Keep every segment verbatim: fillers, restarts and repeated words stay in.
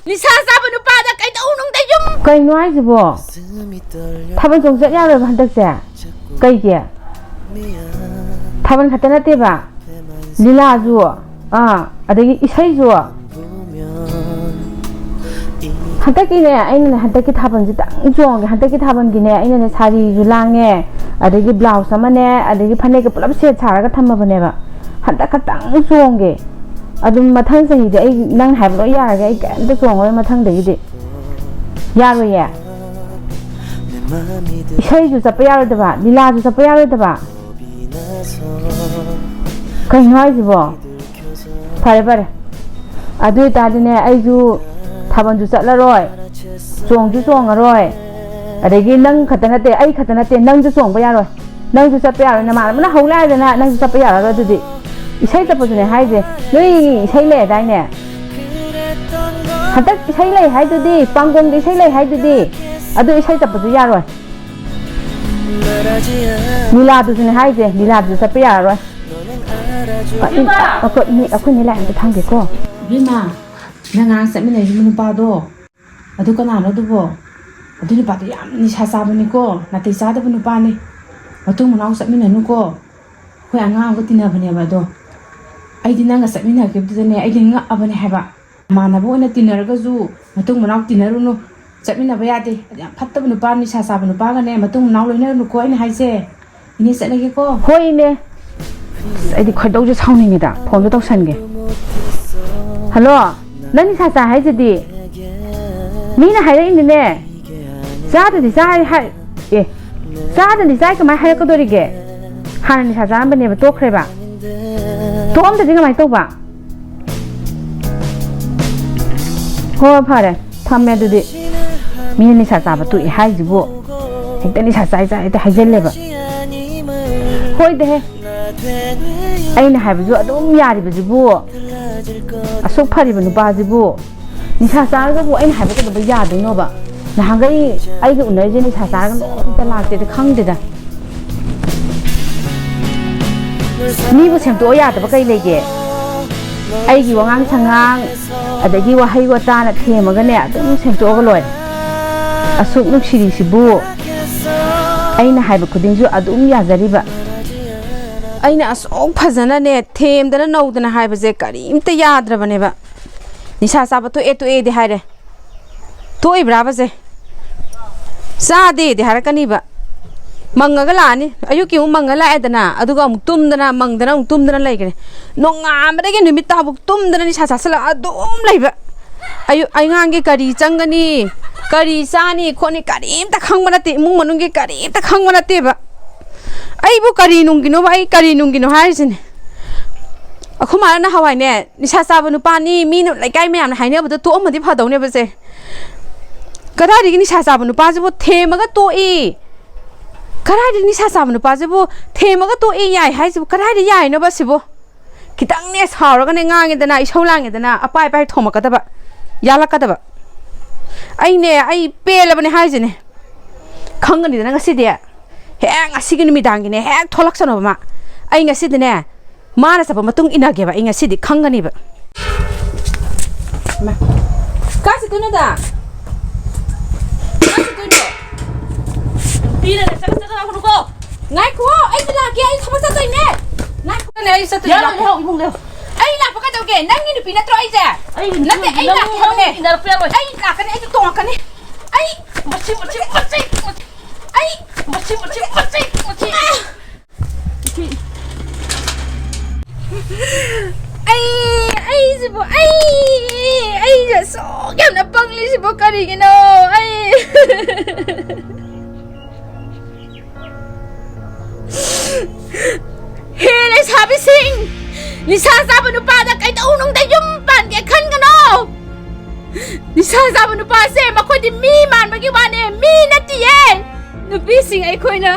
ꯅꯤꯁꯥ ꯆꯥꯕ ꯅꯨꯄꯥꯗ ꯀꯩꯗꯧꯅꯨꯡꯗ ꯌꯨꯝ꯫ ꯀꯩꯅꯣ ꯍꯥꯏꯁꯤꯕꯣ? ꯊꯥꯕꯜ ꯆꯣꯡ ꯆꯠ ꯌꯥꯔꯣꯏꯕ ꯍꯟꯗꯛꯁꯦ? ꯀꯩꯒꯤ? ꯊꯥꯕꯜ ꯈꯛꯇ ꯅꯠꯇꯦꯕ, ꯂꯤꯂꯥꯁꯨ, ꯑꯥ, ꯑꯗꯒꯤ ꯏꯁꯩꯁꯨ꯫ ꯍꯟꯗꯛꯀꯤꯅꯦ, ꯑꯩꯅꯅꯦ, ꯍꯟꯗꯛꯀꯤ ꯊꯥꯕꯜꯁꯤꯇꯪ ꯆꯣꯡꯒꯦ꯫ ꯍꯟꯗꯛꯀꯤ ꯊꯥꯕꯜꯒꯤꯅꯦ, ꯑꯩꯅꯅꯦ, ꯁꯥꯔꯤꯁꯨ ꯂꯥꯡꯉꯦ, ꯑꯗꯒꯤ ꯕ꯭ꯂꯥꯎꯁ ꯑꯃꯅꯦ, ꯑꯗꯒꯤ ꯐꯅꯦꯛꯀ ꯄꯨꯂꯞ ꯁꯦꯠ ꯁꯥꯔꯒ ꯊꯝꯃꯕꯅꯦꯕ꯫ ꯍꯟꯗꯛ ꯈꯛꯇꯪ ꯆꯣꯡꯒꯦ꯫ ꯑꯗꯨꯝ ꯃꯊꯪ ꯆꯍꯤꯗꯤ ꯑꯩ ꯅꯪ ꯍꯥꯏꯕ ꯂꯣꯏ ꯌꯥꯔꯒꯦ, ꯑꯩ ꯀꯩꯝꯇ ꯆꯣꯡꯉꯔꯣꯏ ꯃꯊꯪꯗꯒꯤꯗꯤ꯫ ꯌꯥꯔꯣꯏꯌꯦ꯫ ꯏꯁꯩꯁꯨ ꯆꯠꯄ ꯌꯥꯔꯣꯏꯗꯕ, ꯂꯤꯂꯥꯁꯨ ꯆꯠꯄ ꯌꯥꯔꯣꯏꯗꯕ꯫ ꯀꯩꯅꯣ ꯍꯥꯏꯁꯤꯕꯣ? ꯐꯔꯦ, ꯐꯔꯦ꯫ ꯑꯗꯨ ꯑꯣꯏꯇꯥꯔꯗꯤꯅꯦ, ꯑꯩꯁꯨ ꯊꯥꯕꯜꯁꯨ ꯆꯠꯂꯔꯣꯏ, ꯆꯣꯡꯁꯨ ꯆꯣꯡꯉꯔꯣꯏ, ꯑꯗꯒꯤ ꯅꯪ ꯈꯛꯇ ꯅꯠꯇꯦ, ꯑꯩ ꯈꯛꯇ ꯅꯠꯇꯦ, ꯅꯪꯁꯨ ꯆꯣꯡꯕ ꯌꯥꯔꯣꯏ, ꯅꯪꯁꯨ ꯆꯠꯄ ꯌꯥꯔꯣꯏ, ꯅꯃꯥꯟꯅꯕꯅ ꯍꯧ ꯂꯥꯛꯑꯦꯗꯅ ꯅꯪꯁꯨ ꯆꯠꯄ ꯌꯥꯔꯔꯣꯏ꯫ ꯑꯗꯨꯗꯤ ꯏꯁꯩ ꯆꯠꯄꯁꯨꯅꯦ ꯍꯥꯏꯁꯦ, ꯅꯣꯏ ꯏꯁꯩ ꯂꯩ ꯍꯥꯏꯗꯥꯏꯅꯦ? ꯍꯟꯗꯛ ꯏꯁꯩ ꯂꯩ ꯍꯥꯏꯗꯨꯗꯤ, ꯄꯥꯡꯒꯣꯝꯒꯤ ꯏꯁꯩ ꯂꯩ ꯍꯥꯏꯗꯨꯗꯤ, ꯑꯗꯨ ꯏꯁꯩ ꯆꯠꯄꯁꯨ ꯌꯥꯔꯣꯏ꯫ ꯂꯤꯂꯥꯗꯨꯁꯨꯅꯦ ꯍꯥꯏꯁꯦ, ꯂꯤꯂꯥꯗꯨꯁꯨ ꯆꯠꯄ ꯌꯥꯔꯔꯣꯏ꯫ ꯑꯩꯈꯣꯏ ꯏꯅꯦ, ꯑꯩꯈꯣꯏ ꯏꯅꯦ ꯂꯥꯛꯑꯦ, ꯑꯝꯇ ꯊꯝꯒꯦꯀꯣ꯫ ꯏꯕꯦꯝꯃ, ꯅꯪ ꯉꯔꯥꯡ ꯆꯠꯃꯤꯟꯅꯔꯤꯕ ꯅꯨꯄꯥꯗꯣ, ꯑꯗꯨ ꯀꯅꯥꯅꯣ ꯑꯗꯨꯕꯣ? ꯑꯗꯨ ꯅꯨꯄꯥꯗꯣ ꯌꯥꯝ ꯅꯤꯁꯥ ꯆꯥꯕꯅꯤꯀꯣ, ꯅꯥꯇꯩ ꯆꯥꯗꯕ ꯅꯨꯄꯥꯅꯤ꯫ ꯃꯇꯨꯡ ꯃꯅꯥꯎ ꯆꯠꯃꯤꯟꯅꯅꯨꯀꯣ꯫ ꯑꯩꯈꯣꯏ ꯑꯉꯥꯡ ꯑꯃꯒ ꯇꯤꯟꯅꯕꯅꯦꯕ ꯑꯗꯣ꯫ ꯑꯩꯗꯤ ꯅꯪꯒ ꯆꯠꯃꯤꯟꯅꯈꯤꯕꯗꯨꯗꯅꯦ, ꯑꯩꯗꯤ ꯉꯛꯑꯕꯅꯦ ꯍꯥꯏꯕ꯫ ꯃꯃꯥꯟꯅꯕ ꯑꯣꯏꯅ ꯇꯤꯟꯅꯔꯒꯁꯨ ꯃꯇꯨꯡ ꯃꯅꯥꯎ ꯇꯤꯟꯅꯔꯨꯅꯨ꯫ ꯆꯠꯃꯤꯟꯅꯕ ꯌꯥꯗꯦ꯫ ꯑꯗꯨ ꯌꯥꯝ ꯐꯠꯇꯕ ꯅꯨꯄꯥ, ꯅꯤꯁꯥ ꯆꯥꯕ ꯅꯨꯄꯥꯒꯅꯦ ꯃꯇꯨꯡ ꯃꯅꯥꯎ ꯂꯣꯏꯅꯔꯨꯅꯨꯀꯣ ꯑꯩꯅ ꯍꯥꯏꯁꯦ꯫ ꯏꯅꯦ ꯆꯠꯂꯒꯦꯀꯣ꯫ ꯍꯣꯏ ꯏꯅꯦ꯫ ꯑꯁ, ꯑꯩꯗꯤ ꯈꯣꯏꯗꯧꯁꯦ ꯁꯥꯎꯅꯤꯡꯉꯤꯗ꯫ ꯐꯣꯟꯗꯣ ꯇꯧꯁꯟꯒꯦ꯫ ꯍꯜꯂꯣ, ꯅꯪ ꯅꯤꯁꯥ ꯆꯥ ꯍꯥꯏꯁꯤꯗꯤ? ꯃꯤꯅ ꯍꯥꯏꯔꯛꯏꯅꯤꯅꯦ꯫ ꯆꯥꯗꯗꯤ ꯆꯥꯏ ꯍꯥꯏ-, ꯑꯦ, ꯆꯥꯗꯗꯤ ꯆꯥꯏ ꯀꯃꯥꯏꯅ ꯍꯥꯏꯔꯛꯀꯗꯣꯔꯤꯒꯦ? ꯍꯥꯟꯅ ꯅꯤꯁꯥ ꯆꯥꯔꯝꯕꯅꯦꯕ, ꯇꯣꯛꯈ꯭ꯔꯦꯕ꯫ ꯇꯣꯛꯑꯝꯗꯗꯤ ꯀꯃꯥꯏꯅ ꯇꯧꯕ? ꯍꯣꯏ, ꯐꯔꯦ, ꯊꯝꯃꯦ ꯑꯗꯨꯗꯤ꯫ ꯃꯤꯅ ꯅꯤꯁꯥ ꯆꯥꯕ ꯇꯣꯛꯑꯦ ꯍꯥꯏꯁꯤꯕꯨ, ꯍꯦꯛꯇ ꯅꯤꯁꯥ ꯆꯥꯏ ꯆꯥꯏ ꯍꯦꯛꯇ ꯍꯥꯏꯖꯜꯂꯦꯕ꯫ ꯍꯣꯏꯗꯍꯦ, ꯑꯩꯅ ꯍꯥꯏꯕꯁꯨ ꯑꯗꯨꯝ ꯌꯥꯔꯤꯕꯁꯤꯕꯨ, ꯑꯁꯨꯛ ꯐꯔꯤꯕ ꯅꯨꯄꯥꯁꯤꯕꯨ꯫ ꯅꯤꯁꯥ ꯆꯥꯔꯒꯕꯨ ꯑꯩꯅ ꯍꯥꯏꯕ ꯀꯩꯗꯧꯕ ꯌꯥꯗꯣꯏꯅꯣꯕ? ꯅꯍꯥꯟꯈꯩ ꯑꯩꯒ ꯎꯅꯔꯤꯁꯦ ꯅꯤꯁꯥ ꯆꯥꯔꯒ ꯅꯣꯡꯃꯇ ꯂꯥꯛꯇꯦꯗ, ꯈꯪꯗꯦꯗ꯫ ꯃꯤꯕꯨ ꯁꯦꯝꯗꯣꯛꯑ ꯌꯥꯗꯕ ꯀꯩ ꯂꯩꯒꯦ? ꯑꯩꯒꯤ ꯋꯥꯉꯥꯡ ꯁꯉꯥꯡ, ꯑꯗꯒꯤ ꯋꯥꯍꯩ ꯋꯥꯇꯥꯅ ꯊꯦꯝꯃꯒꯅꯦ, ꯑꯗꯨꯝ ꯁꯦꯡꯇꯣꯛꯑꯒ ꯂꯣꯏꯔꯦ꯫ ꯑꯁꯨꯛ ꯅꯨꯡꯁꯤꯔꯤꯁꯤꯕꯨ ꯑꯩꯅ ꯍꯥꯏꯕ ꯈꯨꯗꯤꯡꯁꯨ ꯑꯗꯨꯝ ꯌꯥꯖꯔꯤꯕ꯫ ꯑꯩꯅ ꯑꯁꯨꯛ ꯐꯖꯅꯅꯦ, ꯊꯦꯝꯗꯅ ꯅꯧꯗꯅ ꯍꯥꯏꯕꯁꯦ ꯀꯔꯤꯝꯇ ꯌꯥꯗ꯭ꯔꯕꯅꯦꯕ꯫ ꯅꯤꯁꯥ ꯆꯥꯕ ꯇꯣꯛꯑꯦ, ꯇꯣꯛꯑꯦꯗꯤ ꯍꯥꯏꯔꯦ꯫ ꯇꯣꯛꯏꯕ꯭ꯔꯥꯕꯁꯦ? ꯆꯥꯗꯦꯗꯤ ꯍꯥꯏꯔꯛꯀꯅꯤꯕ꯫ ꯃꯪꯉꯒ ꯂꯥꯛꯑꯅꯤ꯫ ꯑꯌꯨꯛꯀꯤ ꯑꯃꯨꯛ ꯃꯪꯉ ꯂꯥꯛꯑꯦꯗꯅ, ꯑꯗꯨꯒ ꯑꯃꯨꯛ ꯇꯨꯝꯗꯅ, ꯃꯪꯗꯅ ꯑꯃꯨꯛ ꯇꯨꯝꯗꯅ ꯂꯩꯈ꯭ꯔꯦ꯫ ꯅꯣꯡꯉꯥꯟꯕꯗꯒꯤ ꯅꯨꯃꯤꯠ ꯇꯥꯐꯥꯎ ꯇꯨꯝꯗꯅ ꯅꯤꯁꯥ ꯆꯥꯁꯤꯜꯂꯒ ꯑꯗꯨꯝ ꯂꯩꯕ꯫ ꯑꯌꯨꯛ, ꯑꯉꯥꯡꯒꯤ ꯀꯔꯤ ꯆꯪꯒꯅꯤ, ꯀꯔꯤ ꯆꯥꯅꯤ ꯈꯣꯠꯅꯤ, ꯀꯔꯤꯝꯇ ꯈꯪꯕ ꯅꯠꯇꯦ꯫ ꯏꯃꯨꯡ ꯃꯅꯨꯡꯒꯤ ꯀꯔꯤꯝꯇ ꯈꯪꯕ ꯅꯠꯇꯦꯕ꯫ ꯑꯩꯕꯨ ꯀꯔꯤ ꯅꯨꯡꯒꯤꯅꯣꯕ, ꯑꯩ ꯀꯔꯤ ꯅꯨꯡꯒꯤꯅꯣ ꯍꯥꯏꯔꯤꯁꯤꯅꯦ꯫ ꯑꯩꯈꯣꯏ ꯃꯥꯅ ꯅꯍꯥꯟꯋꯥꯏꯅꯦ, "ꯅꯤꯁꯥ ꯆꯥꯕ ꯅꯨꯄꯥꯅꯤ, ꯃꯤꯅ, ꯂꯩꯀꯥꯏ ꯃꯌꯥꯝꯅ ꯍꯥꯏꯅꯕꯗꯣ ꯇꯣꯛꯑꯝꯃꯗꯤ ꯐꯗꯧꯅꯦꯕꯁꯦ꯫ ꯀꯗꯥꯏꯗꯒꯤ ꯅꯤꯁꯥ ꯆꯥꯕ ꯅꯨꯄꯥꯁꯤꯕꯨ ꯊꯦꯝꯃꯒ ꯇꯣꯛꯏ? ꯀꯗꯥꯏꯗꯒꯤ ꯅꯤꯁꯥ ꯆꯥꯕ ꯅꯨꯄꯥꯁꯤꯕꯨ ꯊꯦꯝꯃꯒ ꯇꯣꯛꯏ ꯌꯥꯏ ꯍꯥꯏꯁꯤꯕꯨ ꯀꯗꯥꯏꯗ ꯌꯥꯏꯅꯣꯕ ꯁꯤꯕꯨ?" ꯈꯤꯇꯪꯅꯦ ꯁꯥꯎꯔꯒꯅꯦ ꯉꯥꯡꯉꯦꯗꯅ, ꯏꯁꯧ ꯂꯥꯡꯉꯦꯗꯅ, ꯑꯄꯥꯏ ꯑꯄꯥꯏ ꯊꯣꯝꯃꯛꯀꯗꯕ, ꯌꯥꯜꯂꯛꯀꯗꯕ꯫ ꯑꯩꯅꯦ, ꯑꯩ ꯄꯦꯜꯂꯕꯅꯦ ꯍꯥꯏꯁꯤꯅꯦ꯫ ꯈꯪꯒꯅꯤꯗꯅ ꯉꯁꯤꯗꯤ꯫ ꯍꯦꯛ ꯉꯁꯤꯒꯤ ꯅꯨꯃꯤꯗꯥꯡꯒꯤꯅꯦ, ꯍꯦꯛ ꯊꯣꯛꯂꯛꯁꯅꯣꯕ ꯃꯥ꯫ ꯑꯩ ꯉꯁꯤꯗꯤꯅꯦ, ꯃꯥꯅ ꯆꯠꯄ ꯃꯇꯨꯡ ꯏꯟꯅꯒꯦꯕ ꯑꯩ ꯉꯁꯤꯗꯤ, ꯈꯪꯒꯅꯤꯕ꯫ ꯃꯥ꯫ ꯀꯥꯏ ꯆꯠꯇꯣꯏꯅꯣꯗ? ꯀꯥꯏ ꯆꯠꯇꯣꯏꯅꯣ? ꯄꯤꯔꯒ ꯆꯠꯂ ꯆꯠꯂ ꯂꯥꯛꯀꯅꯨꯀꯣ꯫ ꯉꯥꯏꯈꯣ, ꯑꯩꯁꯨ ꯂꯥꯛꯀꯦ, ꯑꯩ ꯊꯕꯛ ꯆꯠꯇꯣꯏꯅꯦ꯫ ꯉꯥꯏꯈꯣ꯫ ꯑꯩ ꯆꯠꯇꯣꯏꯅꯦ, ꯌꯥꯔꯣꯏ, ꯂꯥꯛꯀꯦ꯫ ꯂꯩꯍꯧ, ꯏꯕꯨꯡ, ꯂꯩꯍꯧ꯫ ꯑꯩ ꯂꯥꯛꯄ ꯀꯩꯗꯧꯒꯦ? ꯅꯪꯒꯤ ꯅꯨꯄꯤ ꯅꯠꯇ꯭ꯔꯣ ꯑꯩꯁꯦ? ꯑꯩꯒꯤ ꯅꯠꯇꯦ, ꯅꯨꯄꯤ ꯑꯩ ꯅꯪ ꯂꯥꯛꯀꯦ ꯍꯥꯏꯕꯅꯦ꯫ ꯏꯟꯅꯔꯛꯄ ꯌꯥꯔꯣꯏ꯫ ꯑꯩ ꯂꯥꯛꯀꯅꯤ, ꯑꯩꯁꯨ ꯇꯣꯡꯉꯛꯀꯅꯤ꯫ ꯑꯩ ꯃꯁꯤ, ꯃꯁꯤ, ꯃꯁꯤ, ꯃꯁꯤ꯫ ꯑꯩ ꯃꯁꯤ, ꯃꯁꯤ, ꯃꯁꯤ, ꯃꯁꯤ꯫ ꯑꯩ, ꯑꯩꯁꯤꯕꯨ, ꯑꯩ, ꯑꯩꯁꯦ ꯑꯁꯨꯛ ꯌꯥꯝꯅ ꯄꯪꯂꯤꯁꯤꯕꯨ ꯀꯔꯤꯒꯤꯅꯣ? ꯑꯩ꯫ ꯍꯦ ꯂꯩꯁꯥꯕꯤꯁꯤꯡ, ꯅꯤꯁꯥ ꯆꯥꯕ ꯅꯨꯄꯥꯗ ꯀꯩꯗꯧꯅꯨꯡꯗ ꯌꯨꯝ ꯄꯥꯟꯒꯦ ꯈꯟꯒꯅꯣ꯫ ꯅꯤꯁꯥ ꯆꯥꯕ ꯅꯨꯄꯥꯁꯦ ꯃꯈꯣꯏꯗꯤ ꯃꯤ ꯃꯥꯟꯕꯒꯤ ꯋꯥꯅꯦ, ꯃꯤ ꯅꯠꯇꯤꯌꯦ꯫ ꯅꯨꯄꯤꯁꯤꯡ ꯑꯩꯈꯣꯏꯅ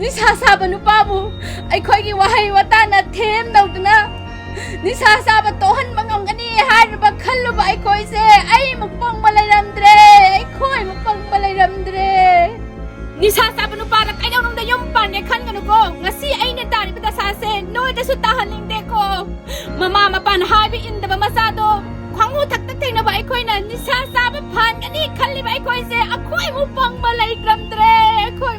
ꯅꯤꯁꯥ ꯆꯥꯕ ꯅꯨꯄꯥꯕꯨ ꯑꯩꯈꯣꯏꯒꯤ ꯋꯥꯍꯩ ꯋꯥꯇꯥꯅ ꯊꯦꯝ ꯇꯧꯗꯨꯅ ꯅꯤꯁꯥ ꯆꯥꯕ ꯇꯣꯛꯍꯟꯕ ꯉꯝꯒꯅꯤ ꯍꯥꯏꯔꯨꯕ ꯈꯜꯂꯨꯕ ꯑꯩꯈꯣꯏꯁꯦ ꯑꯩꯃꯨꯛ ꯄꯪꯕ ꯂꯩꯔꯝꯗ꯭ꯔꯦ, ꯑꯩꯈꯣꯏꯃꯨꯛ ꯄꯪꯕ ꯂꯩꯔꯝꯗ꯭ꯔꯦ꯫ ꯅꯤꯁꯥ ꯆꯥꯕ ꯅꯨꯄꯥꯗ ꯀꯩꯗꯧꯅꯨꯡꯗ ꯌꯨꯝ ꯄꯥꯟꯒꯦ ꯈꯟꯒꯅꯨꯀꯣ꯫ ꯉꯁꯤ ꯑꯩꯅ ꯇꯥꯔꯤꯕ ꯗꯁꯥꯁꯦ ꯅꯣꯏꯗꯁꯨ ꯇꯥꯍꯟꯅꯤꯡꯗꯦꯀꯣ꯫ ꯃꯃꯥ ꯃꯄꯥ ꯅꯤꯁꯥ ꯆꯥꯕ ꯐꯍꯟꯒꯅꯤ ꯈꯜꯂꯤꯕ ꯑꯩꯈꯣꯏꯁꯦ, ꯑꯩꯈꯣꯏꯕꯨ ꯄꯪꯕ ꯂꯩꯇ꯭ꯔꯝꯗ꯭ꯔꯦ꯫ ꯑꯩꯈꯣꯏ